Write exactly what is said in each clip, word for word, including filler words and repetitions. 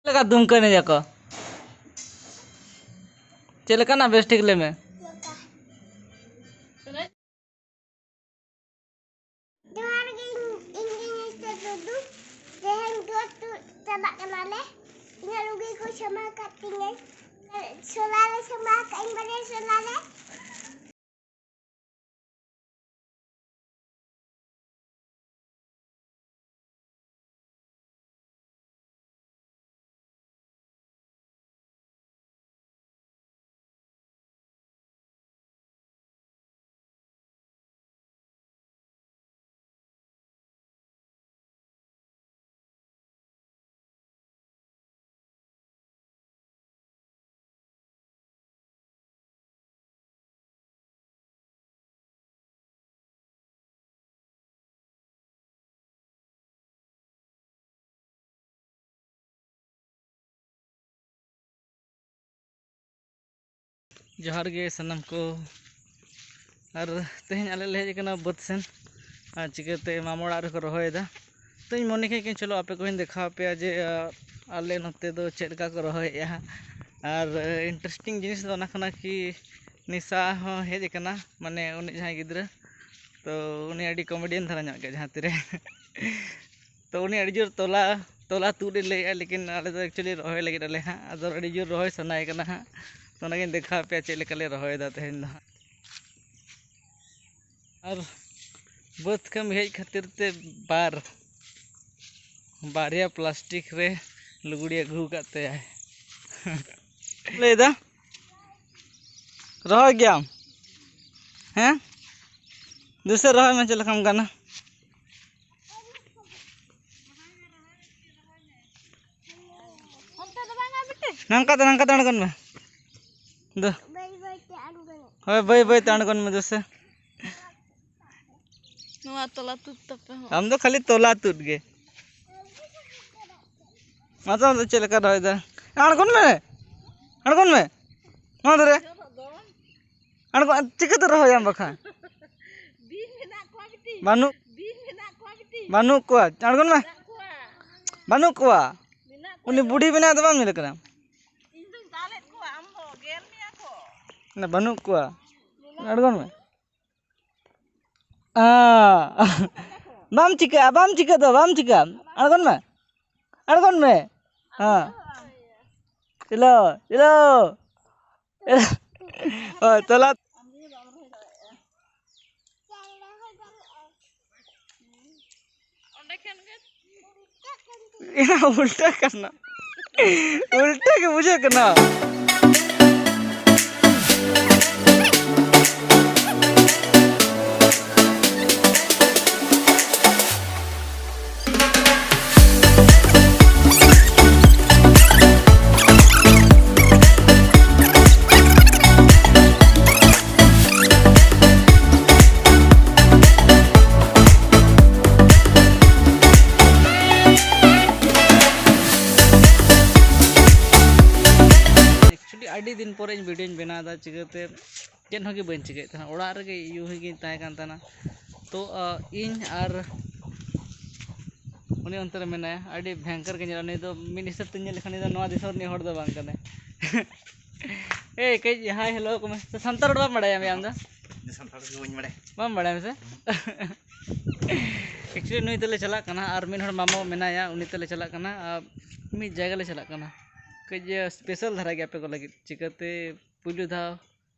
ᱪᱮᱫ ᱞᱮᱠᱟ ᱫᱩᱢᱠᱟᱹ ᱮᱱᱮᱡ ᱟᱠᱚ? ᱪᱮᱫ ᱞᱮᱠᱟᱱᱟᱜ ᱵᱮᱥ ᱴᱷᱤᱠ ᱞᱟᱹᱭ ᱢᱮ᱾ ᱡᱚᱦᱟᱨ ᱜᱮ, ᱤᱧ, ᱤᱧ ᱜᱮ ᱢᱤᱥᱴᱟᱨ ᱴᱩᱰᱩ᱾ ᱛᱮᱦᱮᱧ ᱫᱚ ᱟᱹᱛᱩ ᱪᱟᱞᱟᱜ ᱠᱟᱱᱟᱞᱮ᱾ ᱤᱧᱟᱹᱜ ᱞᱩᱜᱤ ᱠᱚ ᱥᱟᱢᱵᱟᱣ ᱠᱟᱜ ᱛᱤᱧᱟᱹ᱾ ᱥᱳᱞᱟ ᱞᱮ ᱥᱟᱢᱵᱟᱣ ᱠᱟᱜ, ᱤᱧ ᱵᱟᱨᱭᱟ ᱥᱳᱞᱟ ᱞᱮ᱾ ᱡᱚᱦᱟᱨ ᱜᱮ ᱥᱟᱱᱟᱢ ᱠᱚ᱾ ᱟᱨ ᱛᱮᱦᱮᱧ ᱟᱞᱮ ᱞᱮ ᱦᱮᱡ ᱟᱠᱟᱱᱟ ᱵᱟᱹᱫᱽ ᱥᱮᱱ, ᱟᱨ ᱪᱤᱠᱟᱹᱛᱮ ᱢᱟᱢᱟ ᱚᱲᱟᱜ ᱨᱮᱠᱚ ᱨᱚᱦᱚᱭᱮᱫᱟ᱾ ᱛᱚᱧ ᱢᱚᱱᱮ ᱠᱮᱫ ᱜᱮ, ᱪᱚᱞᱚ ᱟᱯᱮ ᱠᱚᱧ ᱫᱮᱠᱷᱟᱣ ᱟᱯᱮᱭᱟ ᱡᱮ, ᱟᱨ ᱟᱞᱮ ᱱᱚᱛᱮ ᱫᱚ ᱪᱮᱫ ᱞᱮᱠᱟ ᱠᱚ ᱨᱚᱦᱚᱭᱮᱫᱼᱟ᱾ ᱟᱨ ᱤᱱᱴᱟᱨᱮᱥᱴᱤᱝ ᱡᱤᱱᱤᱥ ᱫᱚ ᱚᱱᱟ ᱠᱟᱱᱟ ᱠᱤ, ᱱᱤᱥᱟ ᱦᱚᱸ ᱦᱮᱡ ᱟᱠᱟᱱᱟ, ᱢᱟᱱᱮ ᱩᱱᱤ ᱡᱟᱦᱟᱸᱭ ᱜᱤᱫᱽᱨᱟᱹ, ᱛᱚ ᱩᱱᱤ ᱟᱹᱰᱤ ᱠᱚᱢᱮᱰᱤᱭᱟᱱ ᱫᱷᱟᱨᱟ ᱧᱚᱜ ᱜᱮᱭᱟ ᱡᱟᱦᱟᱸ ᱛᱤᱨᱮ᱾ ᱛᱚ ᱩᱱᱤ ᱟᱹᱰᱤ ᱡᱳᱨ ᱛᱚᱞᱟ, ᱛᱚᱞᱟ ᱛᱩᱫ ᱮ ᱞᱟᱹᱭᱮᱫᱼᱟ, ᱞᱮᱠᱤᱱ ᱟᱞᱮ ᱫᱚ ᱮᱠᱪᱩᱭᱮᱞᱤ ᱨᱚᱦᱚᱭ ᱞᱟᱹᱜᱤᱫ ᱟᱞᱮ ᱦᱟᱸᱜ, ᱟᱫᱚ ᱟᱹᱰᱤ ᱡᱳᱨ ᱨᱚᱦᱚᱭ ᱥᱟᱱᱟᱭᱮ ᱠᱟᱱᱟ ᱦᱟᱸᱜ᱾ ᱛᱚ ᱚᱱᱟᱜᱤᱧ ᱫᱮᱠᱷᱟᱣ ᱟᱯᱮᱭᱟ ᱪᱮᱫ ᱞᱮᱠᱟᱞᱮ ᱨᱚᱦᱚᱭᱮᱫᱟ ᱛᱮᱦᱮᱧ ᱫᱚ ᱦᱟᱸᱜ᱾ ᱟᱨ ᱵᱟᱹᱫᱽ ᱠᱟᱹᱢᱤ ᱦᱮᱡ ᱠᱷᱟᱹᱛᱤᱨ ᱛᱮ ᱵᱟᱨ, ᱵᱟᱨᱭᱟ ᱯᱞᱟᱥᱴᱤᱠ ᱨᱮ ᱞᱩᱜᱽᱲᱤ ᱟᱹᱜᱩ ᱟᱠᱟᱫ ᱛᱟᱭᱟᱭ᱾ ᱞᱟᱹᱭᱫᱟ, ᱨᱚᱦᱚᱭ ᱜᱮᱭᱟᱢ? ᱦᱮᱸ, ᱫᱩᱥᱮ ᱨᱚᱦᱚᱭ ᱢᱮ ᱪᱮᱫ ᱞᱮᱠᱟᱢ ᱜᱟᱱᱟ᱾ ᱱᱚᱝᱠᱟ ᱫᱚ, ᱱᱚᱝᱠᱟ ᱫᱚ ᱟᱬᱜᱚᱱ ᱢᱮ᱾ ᱫᱚ᱾ ᱦᱳᱭ, ᱵᱟᱹᱭ ᱵᱟᱹᱭ ᱛᱮ ᱟᱬᱜᱚᱱ ᱢᱮ ᱫᱩᱥᱮ᱾ ᱱᱚᱣᱟ ᱛᱚᱞᱟ ᱛᱩᱫ ᱛᱟᱯᱮ ᱦᱚᱸ᱾ ᱟᱢ ᱫᱚ ᱠᱷᱟᱹᱞᱤ ᱛᱚᱞᱟ ᱛᱩᱫ ᱜᱮ᱾ ᱢᱟ ᱛᱚ, ᱟᱢ ᱫᱚ ᱪᱮᱫ ᱞᱮᱠᱟ ᱨᱚᱦᱚᱭ ᱫᱟ? ᱟᱬᱜᱚᱱ ᱢᱮ, ᱟᱬᱜᱚᱱ ᱢᱮ᱾ ᱱᱚᱣᱟ ᱫᱷᱟᱨᱮ᱾ ᱟᱬᱜᱚ, ᱪᱤᱠᱟᱹᱛᱮ ᱨᱚᱦᱚᱭᱟᱢ ᱵᱟᱠᱷᱟᱱ? ᱵᱤᱧ ᱢᱮᱱᱟᱜ ᱠᱚᱣᱟ ᱵᱤᱴᱤ᱾ ᱵᱟᱹᱱᱩᱜ᱾ ᱵᱤᱧ ᱢᱮᱱᱟᱜ ᱠᱚᱣᱟ ᱵᱤᱴᱤ᱾ ᱵᱟᱹᱱᱩᱜ ᱠᱚᱣᱟ, ᱟᱬᱜᱚᱱ ᱢᱮ᱾ ᱢᱮᱱᱟᱜ ᱠᱚᱣᱟ᱾ ᱵᱟᱹᱱᱩᱜ ᱠᱚᱣᱟ᱾ ᱢᱮᱱᱟᱜ ᱩᱱᱤ ᱵᱩᱰᱷᱤ ᱢᱮᱱᱟᱭ ᱫᱚ ᱵᱟᱢ ᱧᱮᱞ ᱠᱟᱱᱟ? ᱤᱧ ᱫᱚᱧ ᱫᱟᱞᱮᱫ ᱠᱚᱣᱟ, ᱟᱢ ᱫᱚ ᱜᱮᱨ ᱢᱮᱭᱟ ᱠᱚ᱾ ᱢᱟᱱᱮ ᱵᱟᱹᱱᱩᱜ ᱠᱚᱣᱟ᱾ ᱟᱬᱜᱚᱱ ᱢᱮ᱾ ᱟᱸ᱾ ᱵᱟᱢ ᱪᱤᱠᱟᱹᱜᱼᱟ, ᱵᱟᱢ ᱪᱤᱠᱟᱹᱜ ᱫᱚ, ᱵᱟᱢ ᱪᱤᱠᱟᱹᱜᱼᱟ᱾ ᱟᱬᱜᱚᱱ ᱢᱮ᱾ ᱟᱬᱜᱚᱱ ᱢᱮ᱾ ᱦᱮᱸ᱾ ᱪᱮᱞᱳ, ᱪᱮᱞᱳ᱾ ᱦᱳᱭ, ᱛᱚᱞᱟ᱾ ᱚᱸᱰᱮ ᱠᱷᱟᱱ ᱜᱮ᱾ ᱮ, ᱩᱞᱴᱟᱹ ᱠᱟᱱᱟ᱾ ᱩᱞᱴᱟᱹ ᱜᱮ ᱵᱩᱡᱷᱟᱹᱜ ᱠᱟᱱᱟ᱾ Actually, ᱟᱹᱰᱤ ᱫᱤᱱ ᱯᱚᱨᱮ ᱤᱧ video ᱧ ᱵᱮᱱᱟᱣ ᱮᱫᱟ, ᱪᱤᱠᱟᱹᱛᱮ ᱪᱮᱫ ᱦᱚᱸ ᱜᱮ ᱵᱟᱹᱧ ᱪᱤᱠᱟᱹᱭᱮᱫ ᱛᱟᱦᱮᱱᱟ, ᱚᱲᱟᱜ ᱨᱮᱜᱮ ᱤᱭᱩ ᱦᱚᱸ ᱜᱤᱧ ᱛᱟᱦᱮᱸ ᱠᱟᱱ ᱛᱟᱦᱮᱱᱟ᱾ ᱛᱚ, ᱟ, ᱤᱧ ᱟᱨ ᱩᱱᱤ ᱚᱱᱛᱮ ᱨᱮ ᱢᱮᱱᱟᱭᱟ, ᱟᱹᱰᱤ ᱵᱷᱚᱭᱚᱝᱠᱚᱨ ᱜᱮ ᱧᱮᱞᱚᱜᱼᱟ᱾ ᱩᱱᱤ ᱫᱚ ᱢᱤᱫ ᱦᱤᱥᱟᱹᱵ ᱛᱮ ᱧᱮᱞ ᱞᱮᱠᱷᱟᱱ, ᱩᱱᱤ ᱫᱚ ᱱᱚᱣᱟ ᱫᱤᱥᱚᱢ ᱨᱤᱱᱤᱡ ᱦᱚᱲ ᱫᱚ ᱵᱟᱝ ᱠᱟᱱᱟᱭ᱾ ᱮᱭ, ᱠᱟᱹᱡ hi hello ᱠᱚ ᱢᱮ᱾ ᱥᱟᱱᱛᱟᱲ ᱨᱚᱲ ᱵᱟᱢ ᱵᱟᱲᱟᱭᱟ ᱟᱢ ᱫᱚ? ᱤᱧ ᱫᱚ ᱥᱟᱱᱛᱟᱲ ᱨᱚᱲ ᱫᱚ ᱵᱟᱹᱧ ᱵᱟᱲᱟᱭᱟ᱾ ᱵᱟᱢ ᱵᱟᱲᱟᱭᱟ ᱥᱮ? Actually, ᱱᱩᱭ ᱛᱮᱞᱮ ᱪᱟᱞᱟᱜ ᱠᱟᱱᱟ ᱟᱨ ᱢᱤᱫ ᱦᱚᱲ ᱢᱟᱢᱚ ᱢᱮᱱᱟᱭᱟ, ᱩᱱᱤ ᱛᱮᱞᱮ ᱪᱟᱞᱟᱜ ᱠᱟᱱᱟ ᱟᱨ ᱢᱤᱫ ᱡᱟᱭᱜᱟ ᱞᱮ ᱪᱟᱞᱟᱜ ᱠᱟᱱᱟ᱾ ᱠᱟᱹᱡ special ᱫᱷᱟᱨᱟ ᱜᱮ ᱟᱯᱮ ᱠᱚ ᱞᱟᱹᱜᱤᱫ, ᱪᱤᱠᱟᱹᱛᱮ ᱯᱩᱭᱞᱩ ᱫᱷᱟᱣ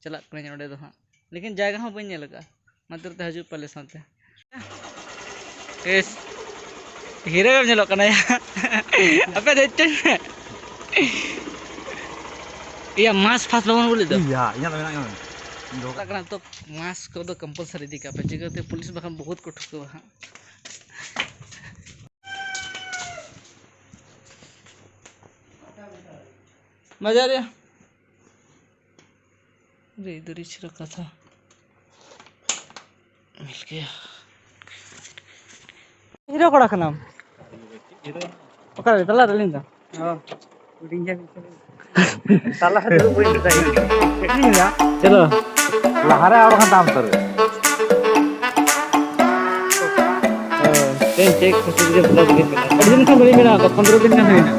ᱪᱟᱞᱟᱜ ᱠᱟᱹᱱᱟᱹᱧ ᱚᱸᱰᱮ ᱫᱚ ᱦᱟᱸᱜ, ᱞᱮᱠᱤᱱ ᱡᱟᱭᱜᱟ ᱦᱚᱸ ᱵᱟᱹᱧ ᱧᱮᱞ ᱟᱠᱟᱫᱼᱟ᱾ ᱚᱱᱟ ᱠᱷᱟᱹᱛᱤᱨ ᱛᱮ ᱦᱤᱡᱩᱜ ᱯᱮ ᱟᱞᱮ ᱥᱟᱶᱛᱮ᱾ ᱮᱥ, ᱦᱤᱨᱳ ᱜᱮᱢ ᱧᱮᱞᱚᱜ ᱠᱟᱱᱟ ᱭᱟ᱾ ᱟᱯᱮ ᱫᱮᱡ ᱪᱚᱝ ᱢᱮ᱾ ᱤᱭᱟ, mask ᱯᱷᱟᱥ ᱵᱟᱵᱚᱱ ᱵᱚᱞᱮ ᱫᱚ᱾ ᱤᱭᱟ, ᱤᱧᱟᱹᱜ ᱫᱚ ᱢᱮᱱᱟᱜ ᱜᱮᱭᱟ᱾ ᱤᱧ ᱫᱚ ᱪᱟᱞᱟᱜ ᱠᱟᱱᱟ ᱛᱚ, mask ᱠᱚᱫᱚ compulsory ᱤᱫᱤ ᱠᱟᱜ ᱯᱮ, ᱪᱤᱠᱟᱹᱛᱮ ᱯᱩᱞᱤᱥ ᱵᱟᱠᱷᱟᱱ ᱵᱚᱦᱩᱛ ᱠᱚ ᱴᱷᱩᱠᱟᱹᱣᱟ ᱦᱟᱸᱜ᱾ ᱵᱟᱡᱟᱨ ᱨᱮ ᱨᱮ ᱫᱩᱨᱤ ᱪᱷᱤᱨᱚ ᱠᱟᱛᱷᱟ ᱢᱤᱞ ᱜᱮᱭᱟ᱾ ᱦᱤᱨᱳ ᱠᱚᱲᱟ ᱠᱟᱱᱟᱢ? ᱚᱠᱟᱨᱮ? ᱛᱟᱞᱟ ᱨᱮ ᱞᱤᱧ ᱫᱚ᱾ ᱦᱩᱰᱤᱧ ᱜᱮᱭᱟ᱾ ᱛᱟᱞᱟ ᱨᱮ ᱫᱩᱲᱩᱵ ᱦᱩᱭ ᱞᱮᱱᱟ᱾ ᱤᱧ ᱫᱚ᱾ ᱪᱚᱞᱚ᱾ ᱞᱟᱦᱟᱨᱮ ᱟᱨ ᱵᱟᱠᱷᱟᱱ ᱛᱟᱭᱚᱢ ᱩᱛᱟᱹᱨ ᱨᱮ᱾ ᱦᱳᱭ᱾ ᱪᱮᱫ, ᱪᱮᱫ ᱠᱷᱟᱹᱛᱤᱨ ᱡᱮ ᱵᱚᱞᱚ ᱵᱟᱹᱞᱤᱧ ᱵᱮᱱᱟᱣ ᱠᱟᱫᱟ? ᱟᱹᱰᱤ ᱫᱤᱱ ᱠᱷᱚᱱ ᱵᱟᱹᱞᱤᱧ ᱵᱮᱱᱟᱣ ᱠᱟᱫᱟ, ᱯᱚᱱᱨᱚ ᱫᱤᱱ ᱜᱟᱱ ᱦᱩᱭᱱᱟ᱾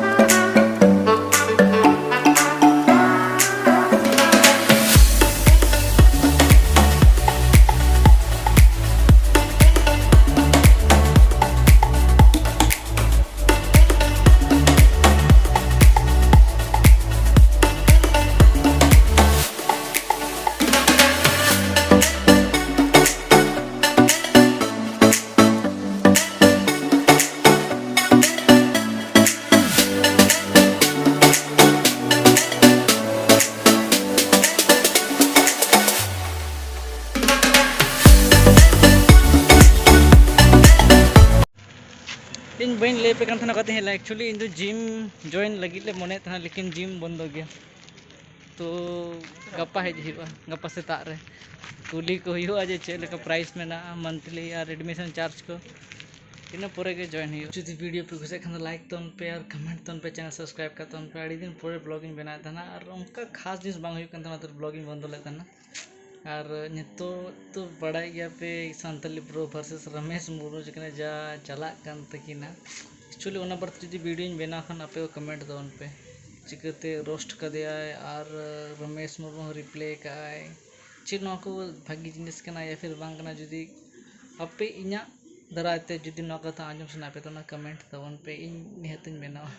ᱞᱟᱹᱭ ᱟᱯᱮ ᱠᱟᱱ ᱛᱟᱦᱮᱱᱟ ᱜᱟᱛᱮ ᱦᱮᱡ ᱞᱮᱱᱟ᱾ Actually ᱤᱧ ᱫᱚ ᱡᱤᱢ ᱡᱚᱭᱮᱱ ᱞᱟᱹᱜᱤᱫ ᱞᱮ ᱢᱚᱱᱮᱭᱮᱫ ᱛᱟᱦᱮᱱᱟ, ᱞᱮᱠᱤᱱ ᱡᱤᱢ ᱵᱚᱱᱫᱚ ᱜᱮᱭᱟ᱾ ᱛᱚ ᱜᱟᱯᱟ ᱦᱮᱡ ᱦᱩᱭᱩᱜᱼᱟ, ᱜᱟᱯᱟ ᱥᱮᱛᱟᱜ ᱨᱮ ᱠᱩᱞᱤ ᱠᱚ ᱦᱩᱭᱩᱜᱼᱟ ᱡᱮ ᱪᱮᱫ ᱞᱮᱠᱟ ᱯᱨᱟᱭᱤᱥ ᱢᱮᱱᱟᱜᱼᱟ, ᱢᱟᱱᱛᱷᱞᱤ ᱟᱨ ᱮᱰᱢᱤᱥᱚᱱ ᱪᱟᱨᱡᱽ ᱠᱚ᱾ ᱤᱱᱟᱹ ᱯᱚᱨᱮ ᱜᱮ ᱡᱚᱭᱮᱱ ᱦᱩᱭᱩᱜᱼᱟ᱾ ᱡᱩᱫᱤ ᱵᱷᱤᱰᱤᱭᱳ ᱯᱮ ᱠᱩᱥᱤᱭᱟᱜ ᱠᱷᱟᱱ ᱫᱚ ᱞᱟᱭᱤᱠ ᱛᱟᱵᱚᱱ ᱯᱮ ᱟᱨ ᱠᱚᱢᱮᱱᱴ ᱛᱟᱵᱚᱱ ᱯᱮ, ᱪᱮᱱᱮᱞ ᱥᱟᱵᱥᱠᱨᱟᱭᱤᱵ ᱠᱟᱜ ᱛᱟᱵᱚᱱ ᱯᱮ᱾ ᱟᱹᱰᱤ ᱫᱤᱱ ᱯᱚᱨᱮ ᱵᱞᱚᱜ ᱤᱧ ᱵᱮᱱᱟᱣᱮᱫ ᱛᱟᱦᱮᱱᱟ ᱟᱨ ᱚᱱᱠᱟ ᱠᱷᱟᱥ ᱡᱤᱱᱤᱥ ᱵᱟᱝ ᱦᱩᱭᱩᱜ ᱠᱟᱱ ᱛᱟᱦᱮᱱᱟ, ᱚᱱᱟᱛᱮ ᱵᱞᱚᱜ ᱤᱧ ᱵᱚᱱᱫᱚ ᱞᱮᱫ ᱛᱟᱦᱮᱱᱟ᱾ ᱟᱨ ᱱᱤᱛᱚᱜ ᱛᱚ ᱵᱟᱲᱟᱭ ᱜᱮᱭᱟ ᱯᱮ ᱥᱟᱱᱛᱟᱞᱤ ᱯᱨᱳ ᱵᱷᱟᱨᱥᱮᱥ ᱨᱚᱢᱮᱥ ᱢᱩᱨᱢᱩ ᱡᱮ ᱠᱟᱱᱟ ᱡᱟ ᱪᱟᱞᱟᱜ ᱠᱟᱱ ᱛᱟᱹᱠᱤᱱᱟ᱾ Actually ᱚᱱᱟ ᱵᱟᱨᱮᱛᱮ ᱡᱩᱫᱤ ᱵᱷᱤᱰᱤᱭᱳᱧ ᱵᱮᱱᱟᱣ ᱠᱷᱟᱱ ᱟᱯᱮ ᱠᱚ ᱠᱚᱢᱮᱱᱴ ᱛᱟᱵᱚᱱ ᱯᱮ, ᱪᱤᱠᱟᱹᱛᱮ ᱨᱳᱥᱴ ᱠᱟᱫᱮᱭᱟᱭ ᱟᱨ ᱨᱚᱢᱮᱥ ᱢᱩᱨᱢᱩ ᱦᱚᱸ ᱨᱤᱯᱞᱟᱭ ᱠᱟᱜᱼᱟᱭ᱾ ᱪᱮᱫ ᱱᱚᱣᱟ ᱠᱚ ᱵᱷᱟᱹᱜᱤ ᱡᱤᱱᱤᱥ ᱠᱟᱱᱟ ᱭᱟ ᱯᱷᱤᱨ ᱵᱟᱝ ᱠᱟᱱᱟ? ᱡᱩᱫᱤ ᱟᱯᱮ ᱤᱧᱟᱹᱜ ᱫᱟᱨᱟᱭ ᱛᱮ ᱡᱩᱫᱤ ᱱᱚᱣᱟ ᱠᱟᱛᱷᱟ ᱟᱸᱡᱚᱢ ᱥᱟᱱᱟ ᱯᱮ ᱛᱟᱵᱚᱱᱟ, ᱠᱚᱢᱮᱱᱴ ᱛᱟᱵᱚᱱ ᱯᱮ, ᱤᱧ ᱱᱤᱦᱟᱹᱛᱤᱧ ᱵᱮᱱᱟᱣᱟ᱾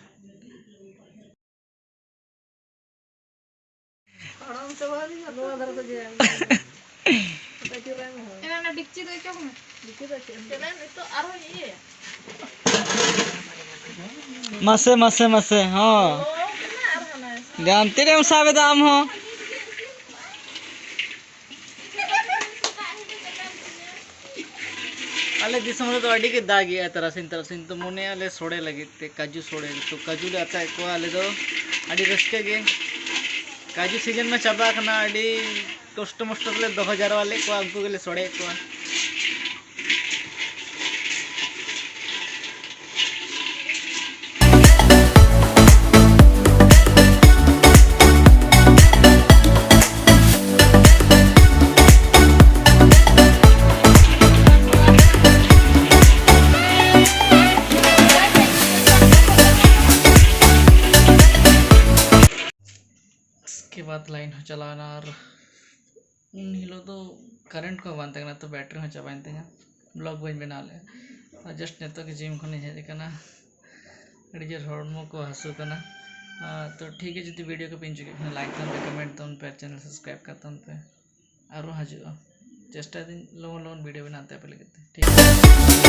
ᱦᱟᱲᱟᱢ ᱪᱟᱵᱟ ᱦᱩᱭᱩᱜᱼᱟ, ᱱᱚᱣᱟ ᱫᱷᱟᱨᱮ ᱫᱚ ᱡᱮ ᱟᱹᱪᱩᱨᱟᱭ ᱢᱮ ᱦᱳᱭ᱾ ᱮᱱᱟ ᱚᱱᱟ ᱰᱮᱠᱪᱤ ᱫᱚ ᱚᱪᱚᱜ ᱢᱮ᱾ ᱰᱮᱠᱪᱤ ᱫᱚ ᱪᱮᱫ ᱮᱢ ᱪᱮᱫ ᱮᱢ ᱱᱤᱛᱚᱜ ᱟᱨᱦᱚᱸ ᱤᱭᱟᱹᱭᱟ? ᱢᱟᱥᱮ, ᱢᱟᱥᱮ, ᱢᱟᱥᱮ, ᱦᱚᱸ᱾ ᱞᱚᱞᱚ ᱠᱟᱱᱟ ᱟᱨᱦᱚᱸ ᱱᱟᱭ᱾ ᱡᱟᱱᱛᱤ ᱨᱮᱢ ᱥᱟᱵ ᱮᱫᱟ ᱟᱢ ᱦᱚᱸ᱾ ᱟᱞᱮ ᱫᱤᱥᱚᱢ ᱨᱮᱫᱚ ᱟᱹᱰᱤ ᱜᱮ ᱫᱟᱜᱮᱜᱼᱟ ᱛᱟᱨᱟᱥᱤᱧ ᱛᱟᱨᱟᱥᱤᱧ, ᱛᱚ ᱢᱚᱱᱮᱭᱟ ᱞᱮ ᱥᱚᱲᱮ ᱞᱟᱹᱜᱤᱫ ᱛᱮ, ᱠᱟᱡᱩ ᱥᱚᱲᱮ᱾ ᱛᱚ ᱠᱟᱡᱩ ᱞᱮ ᱟᱛᱟᱭᱮᱫ ᱠᱚᱣᱟ ᱟᱞᱮ ᱫᱚ, ᱟᱹᱰᱤ ᱨᱟᱹᱥᱠᱟᱹ ᱜᱮ᱾ ᱠᱟᱡᱩ ᱥᱤᱡᱤᱱ ᱢᱟ ᱪᱟᱵᱟ ᱟᱠᱟᱱᱟ, ᱟᱹᱰᱤ ᱠᱚᱥᱴᱚ ᱢᱚᱥᱴᱚ ᱛᱮᱞᱮ ᱫᱚᱦᱚ ᱡᱟᱨᱣᱟ ᱞᱮᱫ ᱠᱚᱣᱟ, ᱩᱱᱠᱩ ᱜᱮᱞᱮ ᱥᱚᱲᱮᱭᱮᱫ ᱠᱚᱣᱟ᱾ ᱩᱥᱠᱮ ᱵᱟᱫ ᱞᱟᱭᱤᱱ ᱦᱚᱸ ᱪᱟᱞᱟᱣᱱᱟ ᱟᱨ ᱩᱱ ᱦᱤᱞᱳᱜ ᱫᱚ ᱠᱟᱨᱮᱱᱴ ᱠᱚᱦᱚᱸ ᱵᱟᱝ ᱛᱟᱦᱮᱸ ᱠᱟᱱᱟ, ᱛᱚ ᱵᱮᱴᱨᱤ ᱦᱚᱸ ᱪᱟᱵᱟᱭᱮᱱ ᱛᱤᱧᱟ, ᱵᱞᱚᱜ ᱵᱟᱹᱧ ᱵᱮᱱᱟᱣ ᱞᱮᱫᱼᱟ᱾ ᱟᱨ ᱡᱟᱥᱴ ᱱᱤᱛᱚᱜ ᱜᱮ ᱡᱤᱢ ᱠᱷᱚᱱᱤᱧ ᱦᱮᱡ ᱟᱠᱟᱱᱟ, ᱟᱹᱰᱤ ᱡᱳᱨ ᱦᱚᱲᱢᱚ ᱠᱚ ᱦᱟᱹᱥᱩ ᱠᱟᱱᱟ᱾ ᱟᱨ ᱛᱚ ᱴᱷᱤᱠ ᱜᱮᱭᱟ, ᱡᱩᱫᱤ ᱵᱷᱤᱰᱤᱭᱳ ᱠᱚᱯᱮ ᱤᱱᱡᱚᱭ ᱠᱮᱫ ᱠᱷᱟᱱ ᱞᱟᱭᱤᱠ ᱛᱟᱵᱚᱱ ᱯᱮ, ᱠᱚᱢᱮᱱᱴ ᱛᱟᱵᱚᱱ ᱯᱮ, ᱪᱮᱱᱮᱞ ᱥᱟᱵᱥᱠᱨᱟᱭᱤᱵ ᱠᱟᱜ ᱛᱟᱵᱚᱱ ᱯᱮ᱾ ᱟᱨᱦᱚᱸ ᱦᱤᱡᱩᱜᱼᱟ, ᱪᱮᱥᱴᱟᱭ ᱫᱟᱹᱧ ᱞᱚᱜᱚᱱ ᱞᱚᱜᱚᱱ ᱵᱷᱤᱰᱤᱭᱳ ᱵᱮᱱᱟᱣ ᱛᱮ ᱟᱯᱮ ᱞᱟᱹᱜᱤᱫ ᱛᱮ, ᱴᱷᱤᱠ ᱜᱮᱭᱟ᱾